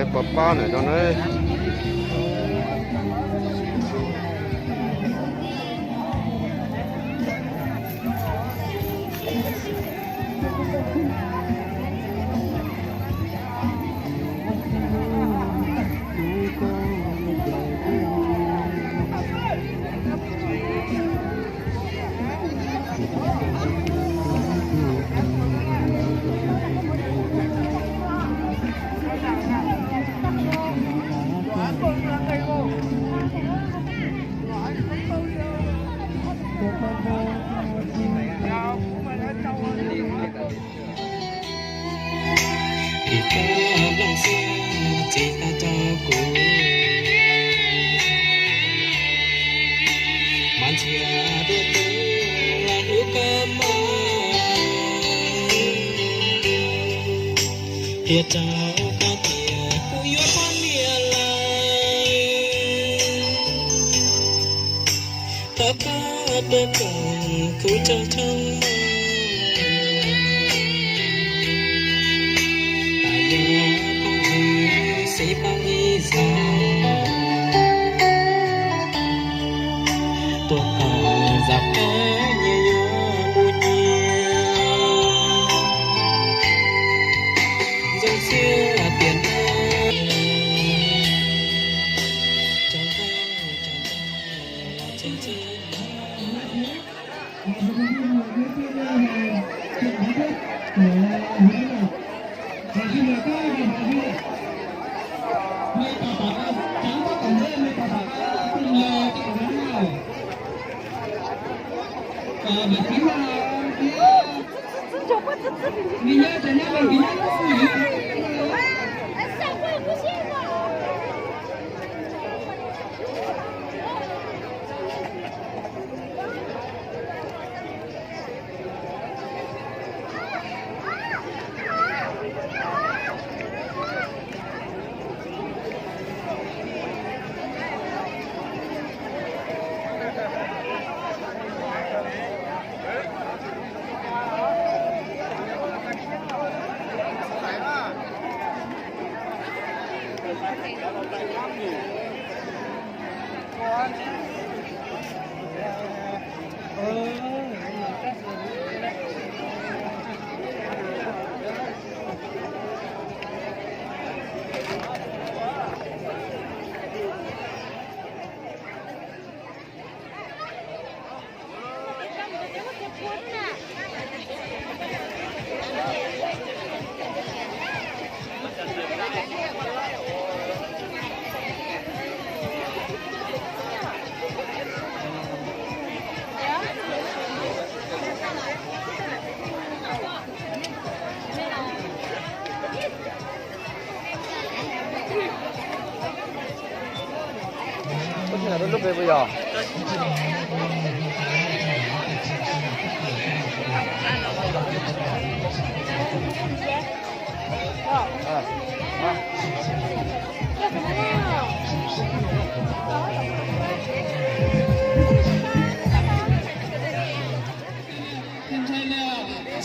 Pab pab ntawm no na. Ib tug nplooj xiab txiv tag rau kuv, mas ntxhias dua kuv los hlub koj mog. Qhia rau koj tias kuv yuav poj niam lawm, thov koj tuaj koom kuv tsoom tshoob mog. Yog phooj ywg xib pab ib zaug tuaj tau, zam qab nyias yuav mus nyias, zoo siab tias ntawd.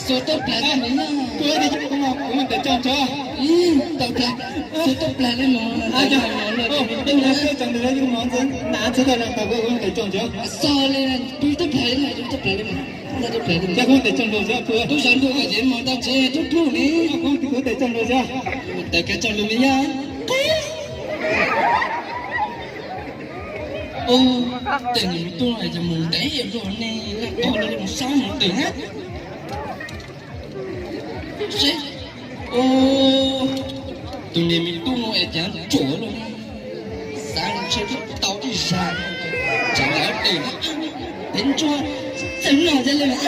Xua tawb plas, kuv ua ntawm cov ntsuag, tawb plas, xua tawb plas li no. Ntawm cov ntsuag na, kuv ua ntawm cov ntsuag, tawb plas li no, tawb plas li no. Tub zov ntuj ces mos ntau tsev tub pluj li. Ntawm kev tso lus me yaj. Ub, tej niam tub no yog mus ntev luaj ne, laj tog no mus sab mus twg na. Seb, ub, tus niam me tub no es cav ntsuav luaj, xav ntshe tau ib zag, tseem lawv twg na, peb ntsuag txawm no cov li mas.